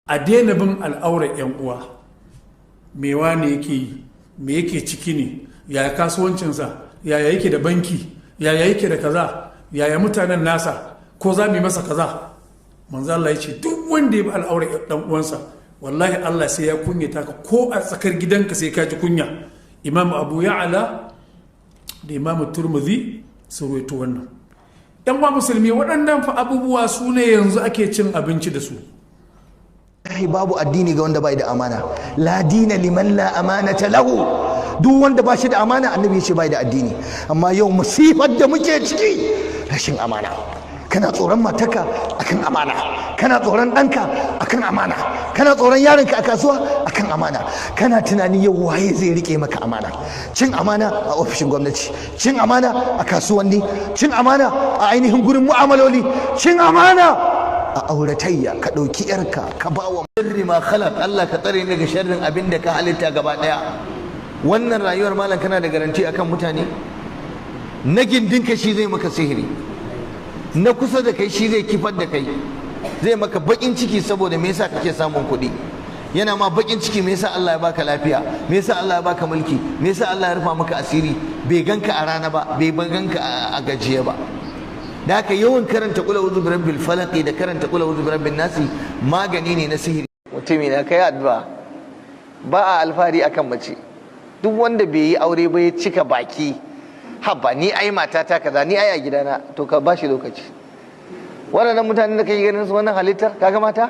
A daina bin al'aurar 'yan uwa. Me wane yake yi? Me yake ciki ne? Yaya kasuwancinsa? Yaya yake da banki? Yaya yake da kaza? Yaya mutanen nasa? Ko za mu yi masa kaza? Manzo Allah ya ce, duk wanda ya bi al'aurar dan uwansa, wallahi Allah sai ya kunyata ka, ko a tsakar gidanka sai ka ji kunya. Imam Abu Ya'la da Imam Turmudi su ruwaito wannan. Yan uwa musulmi, waɗannan fa abubuwa su ne yanzu ake cin abinci da su. Babu addini ga wanda bai da amana. لا دين لمن لا أمانة له. Duk wanda ba shi da amana, Annabi ya ce bai da addini. Amma yau musifar da muke ciki, rashin amana. Kana tsoron matarka akan amana, kana tsoron ɗanka akan amana, kana tsoron yaronka a kasuwa akan amana. Kana tunani yau waye zai rike maka amana? Cin amana a ofishin gwamnati, cin amana a kasuwanni, cin amana a ainihin gurin mu'amaloli, cin amana a auratayya, ka ɗauki yarka ka ba wa شر ما خلق. Allah, ka tsare ni daga sharrin abin da ka halitta gaba daya. Wannan rayuwar, malam, kana da garanti akan mutane? Na gindinka shi zai maka sihiri, na kusa da kai shi zai kifar da kai, zai maka bakin ciki saboda me yasa kake samun kuɗi, yana ma bakin ciki me yasa Allah ya baka lafiya, me yasa Allah ya baka mulki, me yasa Allah ya rufa maka asiri. Bai ganka a rana ba, bai ganka a gajiya ba. Da haka yawan karanta قل أعوذ برب الفلق da karanta قل أعوذ برب الناس magani ne na sihiri. Mutumi na, kai addu'a. Ba a alfahari akan mace. Duk wanda bai yi aure ba ya cika baki, "Haba, ni ai matata kaza, ni ai a gidana," to ka bashi lokaci. Waɗannan mutanen da kake ganin su, wannan halittar, kaga mata,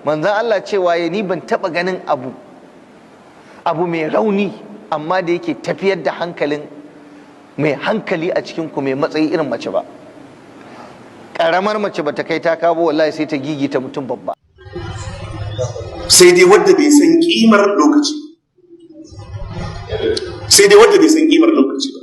Manzan Allah cewa ya ni ban taba ganin abu mai rauni amma da yake tafiyar da hankalin mai hankali a cikin ku mai matsayi irin mace ba. Karamar mace bata kai ta kawo, wallahi sai ta gigita mutum babba. Sai dai wadda bai san kimar lokaci, sai dai wadda bai san kimar lokaci ba.